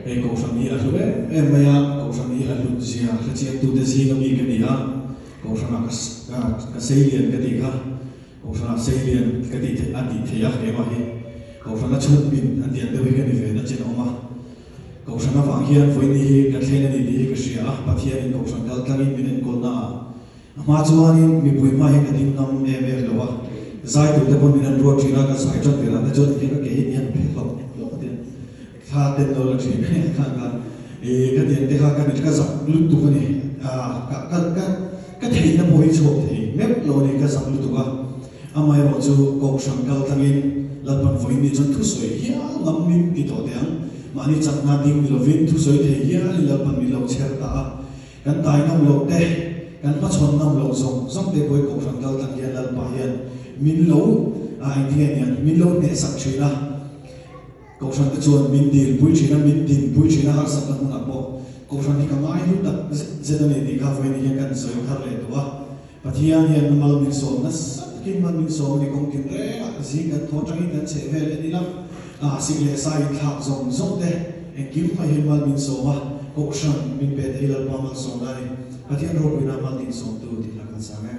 Hei Kohhran hi a hlu em em mai a, Kohhran hi a hlut zia hrechiangtute zinga mi ka ni a, Kohhranah ka ka seilian ka tih kha, Kohhranah seilian ka tih theih a tih theih a keimah hi Kohhrana chhunpin an tiang deuh hi ka ni ve na chin a awm a. Kohhran avang hian vawiini hi ka thleng a ni tih hi ka hria a, Pathianin Kohhran kal tlangin min enkawlna ah a hma chuanin mipui hma hi ka ding ngam em em lo a, zai tur te pawn min an ruat thin a, ka zai tan tirah te chuan tihian ka ke hi tihian phe hlawk hlawk a tiang thla ten lo la thin khan khan ih ka tiang te kha ka ni ka zak lutuk a ni ah ka ka ka ka theihna pawh hi chhuak thei meuh lo a ni ka zak lutuk a, amaherawh chu Kohhran kal tlangin Lalpan vawiin ni chuan thusawi hial ngam min ti tawh teh ang, mahni chakna ding ni lovin thusawi thei hialin Lalpan min lo chher ta a. Kan tai ngam loh te, kan hmachhawn ngam loh zawng zawng te pawhin Kohhran kal tlang hian Lalpa hian min lo ah engtinge niang min lo hnehsak thin a, Kohhran te chuan min dilpui thin a, min dinpui thin a harsatna hmunah pawh Kohhran hi ka ngai hlu tak zet zet a ni tih kha vawiin hian kan sawi thar leh duh a. Pathian hian mal min sawm nasa takin mal min sawm a ni kawng tin rengah zing kan thaw tangin kan chheh vel en ila ah sik leh sai inthlak zawng zawng te engkim mai hian mal min sawm a, Kohhran min pe te hi Lalpa malsawmna a ni. Pathian ropuina mal din sawmtu tih hla kan sang e.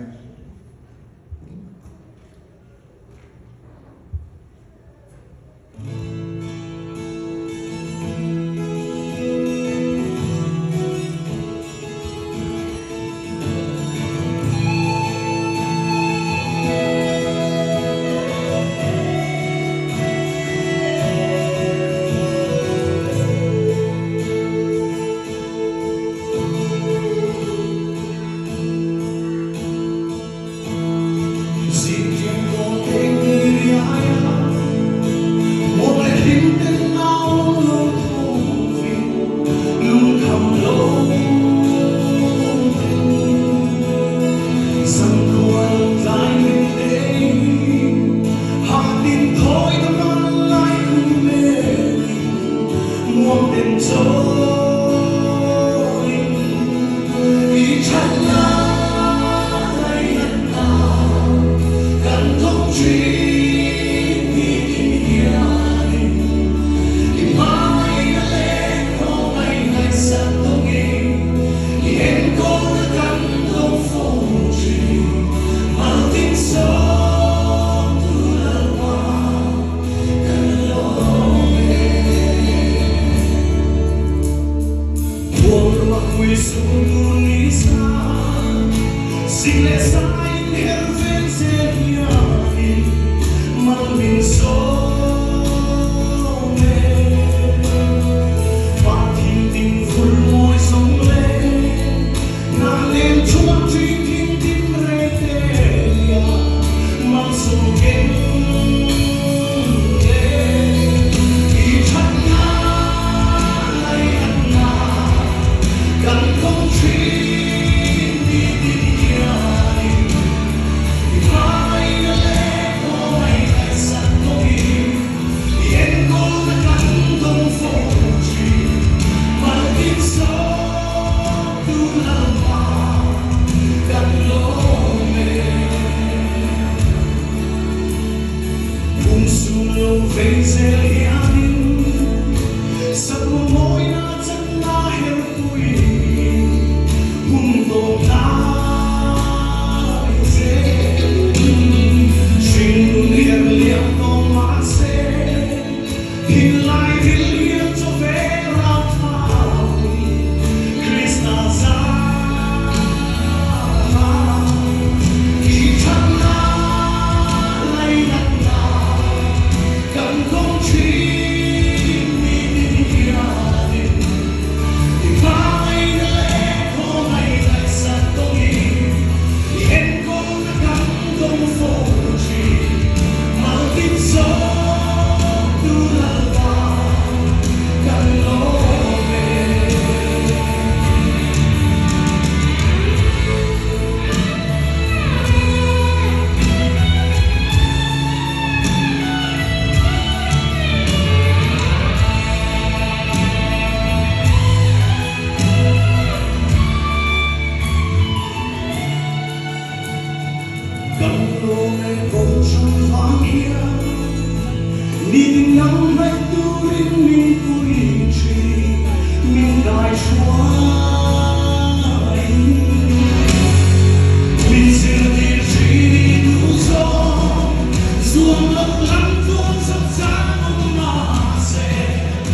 Lamtluang sak.